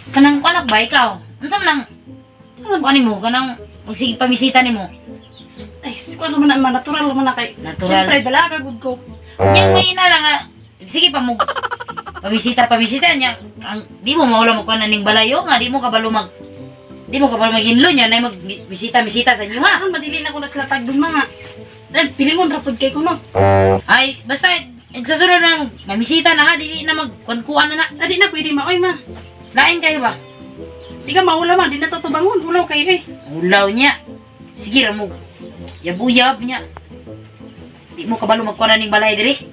Kanang anak ba ikaw? Unsa man ang kuan nimo kanang magsige pamisita nimo? Ay, kuan man na ma, natural man na kay. Natural. Siyempre dalaga gud ko. Yang may ina lang nga sige pa mo pamisita pamisita niya ang di mo maula mo kuan aning balayo nga di mo kabalo maghinlo niya nay mag bisita bisita sa inyo ha. Aron madili na ko na sila tag mga. Dahil pilingon ra pud kay ko no. Ay basta igsusunod na mamisita na ha, dili na magkuan na na. Adi na pwede ma oy ma. Lain kayo ba? Di ka maula ma, di na to tubangon, ulaw kayo eh. Ulaw niya. Sige ra mo. Yabuyab niya. Di mo kabalo magkuan ning balay diri.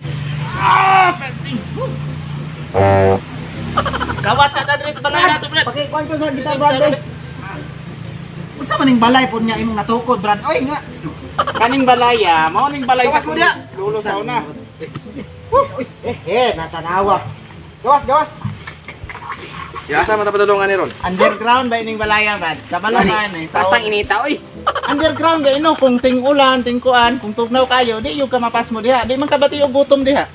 Gawas sa address balay nato, Brad. Pakikuan ko sa gitar, Brad. Eh. Unsa man ning balay pod niya imong natukod, Brad? Oy nga. Kaning balaya, mao ning balay Gawas mo diha. Lulo sa una. Uy, eh, eh, natanawa. Gawas, gawas. Ya, sa mata padulungan ni ron. Underground ba ining balaya, Brad? Kabalo man eh. Sa Basta inita oy. Underground gay no, kung ting ulan, ting kuan, kung tugnaw kayo, di yung ka mapas mo diha. Di man kabati og gutom diha.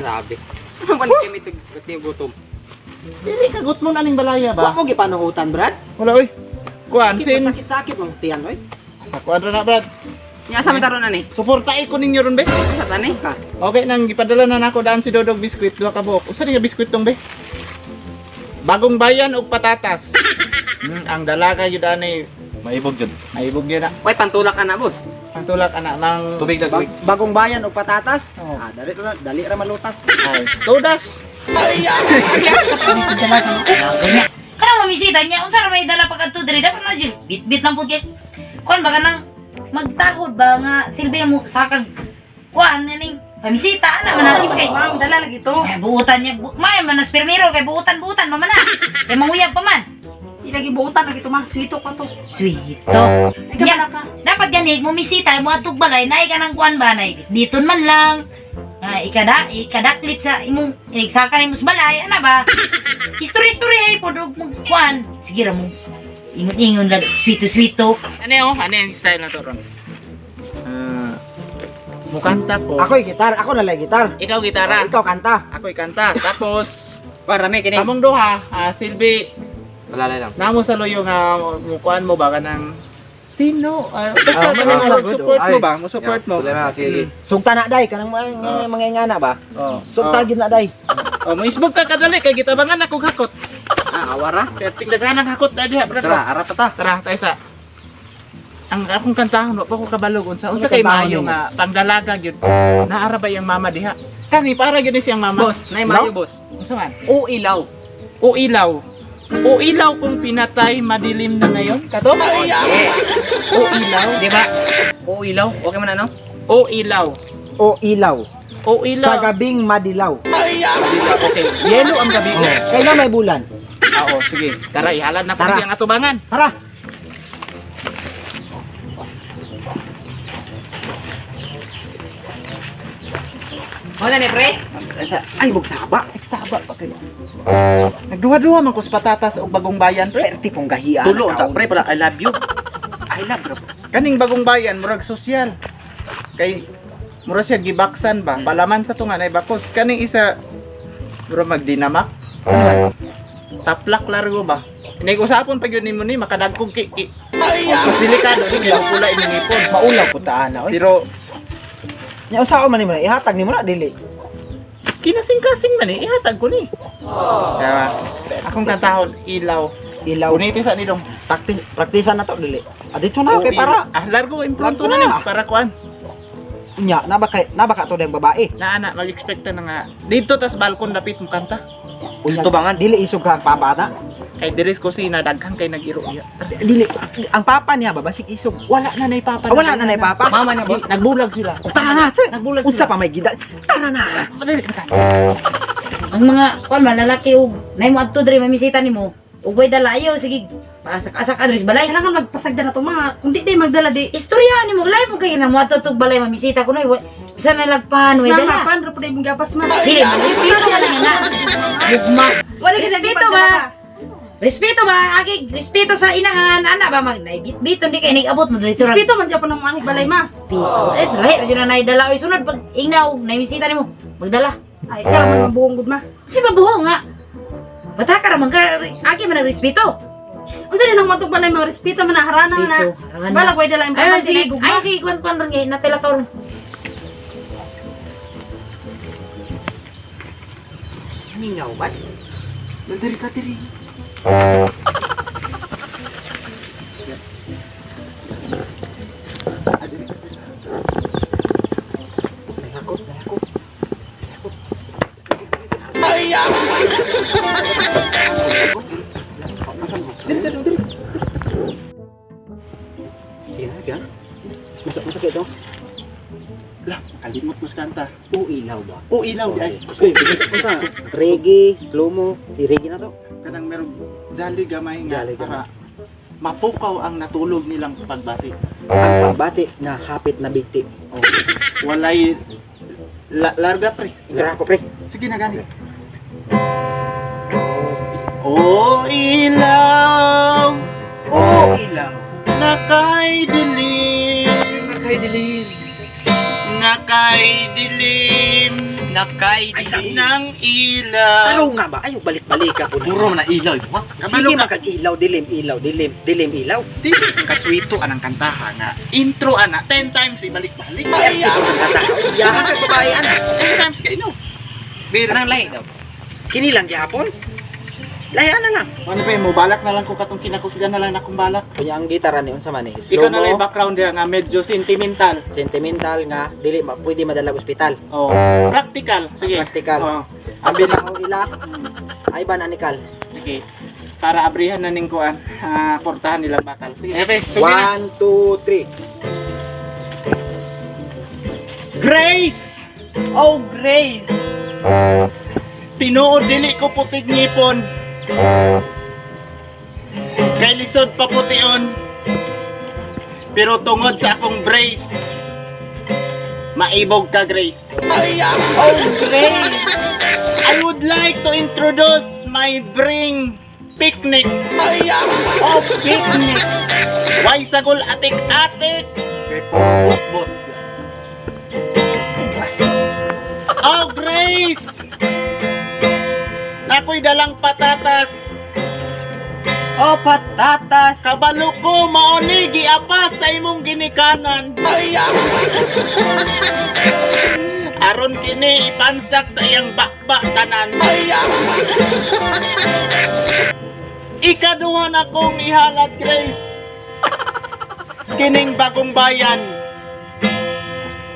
Grabe. Ano ba ni kami tig gutom? Dili ka gutmon aning balaya Wa ba? mo gipanuhutan, Brad. Wala oy. Kuan since Sakit-sakit mong tiyan, oy. sa kuan ra na, Brad. Nya sa mata ron ani. Suportae ko ninyo ron be. Sa tani. Okay nang gipadala na nako daan si Dodog biskwit duha ka buok. Unsa ni nga biskwit tong be? Bagong bayan og patatas. Ang dalaga gyud ani Maibog jud. maibog gyud na. Oy, pantulak ana, boss. Pantulak ana mang Tubig na tubig. Bagong bayan og patatas. Oo. Ah, dali ra, dali ra malutas. Ay, todas. Kanang mamisita niya unsa ra may dala pag adto diri dapat na jud bit-bit lang pud kay kuan ba kanang magtahod ba nga silbi mo sakag kuan ning pamisita ana man natin kay Ma'am, dala lagi to. Ay, buutan niya bu may man permiro kay buutan-buutan pa man na. Kay manguyab pa man. Di lagi buutan lagi to ma, swito ka to. Sweeto. Ay ka Nya, ka. dapat gani mo misita mo atog balay nay ka ng kuan ba nay diton man lang. Nga ikada ikadaklit sa imong igsaka nimo sa balay ana ba? History history ay pod og mag kuan. Sige ra mo. Ingon-ingon lang sweeto sweeto. Ano oh, ano yung style na to ron? Ah, mukanta ko. Ako'y gitar, ako na lang gitar. Ikaw gitara. Oh, ikaw kanta. Ako'y kanta. Tapos Para mi kini. kamong duha, silbi Malalay lang. namo sa luyo nga mukuan mo ba kanang Tino, basta manang kanang good, support oh. mo ba? Mo support mo. Problema, sige. Sugta na day kanang mga ingana ba? Oh. Sugta gid na day. Oh, mo isbog ta kadali kay gitabangan ako hakot. Ah, awara. Kaya tingdaghan ang hakot na diha, brad. Tara, arat ta. Tara, tayo sa ang akong kantahon wa pa ko kabalog unsa unsa Ano kay kantahon maayo nimo? nga pangdalaga gyud. Naara ba iyang mama diha? Kani para gyud ni siyang mama. Boss, nay maayo, boss. Unsa man? O ilaw. O ilaw. O ilaw kung pinatay madilim na ngayon. Kato? O ilaw. Di ba? O ilaw. Okay man ano? O ilaw. O ilaw. O ilaw. Sa gabing madilaw. Okay. Yelo ang gabi. Kailan may bulan? Oo, sige. Tara, ihalad na ko Tara. siyang atubangan. Tara. Wala ni pre. Ay, bugsaba. Nagsaba pa kayo. Nagduha-duha man ko sa patatas og bagong bayan, pre. Perti pong gahiya. Tulo unta pre pala I love you. I love bro. Kaning bagong bayan murag sosyal. Kay murag siya gibaksan ba? Palaman sa tunga nay bakos. Kaning isa murag magdinamak. Taplak largo ba? Inay usapon pa gyud nimo ni makadagkog ki. Ki. Mas delikado ni kay pula imong ipon. Maulaw po taan na oy. Pero Nya unsa man nimo na ihatag nimo na dili. kinasing-kasing man eh, ihatag ko ni. Diba? Akong kantahon ilaw. Ilaw. Uniti sa nidong. Praktis praktisa na to dili. Ah, dito na okay O, para. Ah, largo impronto Largo na ni na. para kuan. Nya na ba kay na ba ka to dayang babae? Na ana mag-expect na nga dito tas balkon dapit mo kanta. Unya Tubangan. dili isog ka ang papa na. Kay diris kusina daghan kay nag-iro iya. Dili ang papa niya ba basig isog. Wala na nay papa. Ah, wala na nay papa. Mama na, boss. Nagbulag sila. Tara na. Nagbulag Unsa sila. pa may gida? Tara na. Ang mga kuan man lalaki og nay mo adto diri mamisita nimo. Ug way dala ayo sige pasak-asak adres balay. Kailangan magpasagda na to ma. Kung di day magdala di. Istorya nimo lahi mo kay na mo adto tug balay mamisita kuno bisan na lagpahan way Sama, dala. pan ra pud imong gapas ma. Dili man respeto man ang ina. Bugma. Wala gyud Respeto ba? Respeto ba? Agi, respeto sa inahan, ana ba mag naibit di kay nigabot mo diretso ra. Respeto man siya po ng mga balay ma. Respeto. Eh, lahi ra jud na naidala oy sunod pag ingnaw naimisita nimo, magdala. Ay, kara man mabuhong gud ma. Kasi mabuho nga. Bata ka ra man ka, agi man ang respeto. Unsa din ang matug balay mga respeto man na harana na. Respeto, harana. Balag way dala Ay, importante sige, na gugma. ay, sige, kuan kuan ron kay natila ka ron. Mingaw ba? Diri ka diri. Nahakot, nahakot. Diri diri diri. Sige na, sige na. Masuk, masuk ito. Lah, kalimot mo sa kanta. O ilaw ba? O ilaw di ay. Okay, unsa? Reggae, slow-mo, i-reggae na to. Kanang merong jolly gamay nga Jolly gamay. para mapukaw ang natulog nilang pagbati. Ang pagbati na hapit na bigti. Oh. Walay larga pre. Tara ko pre. Sige na gani. O ilaw, Oh, ilaw. nakay dilim, Nakay dilim. nakay dilim, Nakay Ay, dilim. ng ilaw. Ano nga ba? Ayaw balik-balik ka po na. Puro man na ilaw ito ha. Kabalo Sige ka. makag ilaw, dilim, ilaw, dilim, dilim, ilaw. Di kaswito anang kantaha nga. Intro ana 10 times ibalik-balik. Ay, ikaw ang kanta. Yahan kag babae ana. 10 times kay no. Bir, Anang lahi daw. Kini lang gihapon. Lahi ana lang. ano pa mo balak na lang ko katong kinakusgan na lang nakong balak. Kunya ang gitara ni unsa man eh. Ikaw na lang Slow-mo, yung background diya nga medyo sentimental. sentimental nga dili ma pwede madala og ospital. Oh, practical. Sige. Practical. Oh, Abi na ko ila. Ay ba nanikal? sige. Para abrihan na ning kuan, portahan nilang bakal. Sige. Epe, sige na. 1 2 3. Grace! Oh, Grace. Tinuod dili ko putig ngipon. Kay lisod pa pution. Pero tungod sa akong brace, maibog ka, Grace. Oh, Grace! I would like to introduce my bring picnic. Oh, picnic! Why sagol atik-atik? Bot-bot. Oh, Grace! Ako'y dalang patatas. Oh, patatas. Kabalo ko mauni giapas sa imong ginikanan. Aron kini ipansak sa iyang bakba tanan. Ikaduha na kong ihalad, Grace. Kining bagong bayan.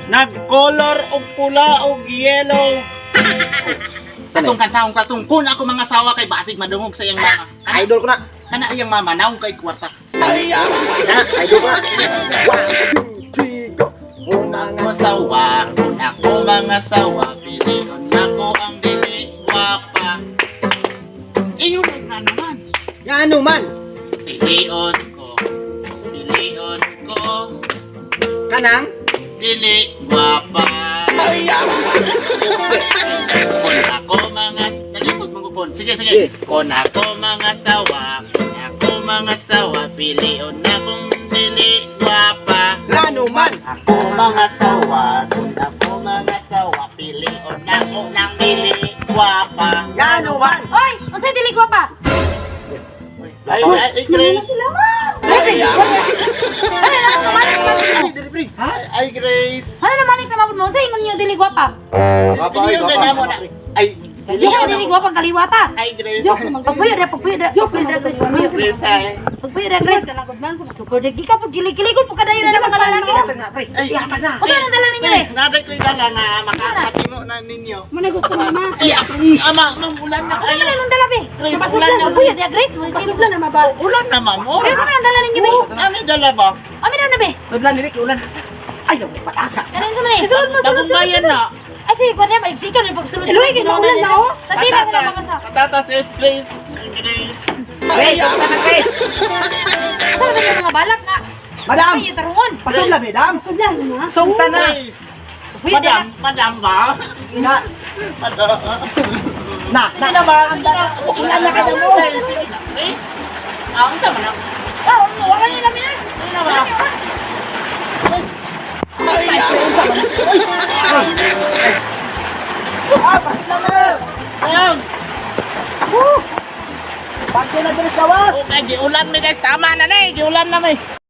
Nagkolor og pula og yellow. Katong kantahong katong kun ako mga sawa kay basig madungog sa iyang mama. Kana, Idol ko na. kana iyang mama naong kay kwarta. Na, idol ko na. 1 2 3 go. Kung ako sawa, kung ako mga sawa, pilion nako ang dili gwapa. Iyon nga naman. Nga ano man? Pilion ko, pilion ko, Kanang dili gwapa. Kung ako mga, nalimot mo ko kon. Sige, sige. Kung ako mga sawa, kung ako mga sawa, pilion na kong dili gwapa. Ngano man? Ako mga sawa, kung ako mga sawa, pilion na ko ng dili gwapa. Ngano man? Oy, unsay dili gwapa? Ay, ay, ay, Grace. Ay, ano naman Ay, ay, Grace. Ano naman ka mabud mo? Unsay ingon niyo dili gwapa? Pilion ka na mo na. Ay, Di pilion ka na dili mo. gwapa kaliwata. Ay, Grace. Joke naman. Pagpuyo ra, pagpuyo ra, pagpuyo ra, pagpuyo ra. Grace, ay. Pagpuyo ra, Grace. Super di ka pud gili-gili ko kadayon na mga lalaki. Ay, Unsa nang dala ninyo eh? Naday ko'y dala nga makakatimo na ninyo. Mo na gusto mama. Ay, ama, ma'am, ulan na Ano kayo. man ang dala be? Grace, ulan na. Pagpuyo ra, Grace. Pasudla na mabal. Ulan na, ma'am. Oh. Pero ano ang dala ninyo be? Ano dala ba? Amin na be. Ulan dili ulan. Ayaw patasa. Ano sa man eh? Sulod mo, sulod, Bagong sulod. bayan na. Ay sige, kuwan na, maibsikan na pagsulod. Iluwi, kay maulan na, oh. Tati na sila mamasa. Patatas is Grace. Ay, Grace. Grace, unsa na Grace? Saan ba yung mga balak nga? Madam, Ay, tarungon. pasudla madam. Pasudla na. Sungta na. Grace. Pwede Madam, madam ba? Na, Madam. na, na naman. Ulan na ka mo. Grace. Ah, unsa man ang- Ah, ano, wala niyo namin ah. Ano naman? Ah, pasudla na. Ayun. Woo! Pagsi na diri sa gawas. Okay, giulan mi guys. Tama na eh. Giulan na mi.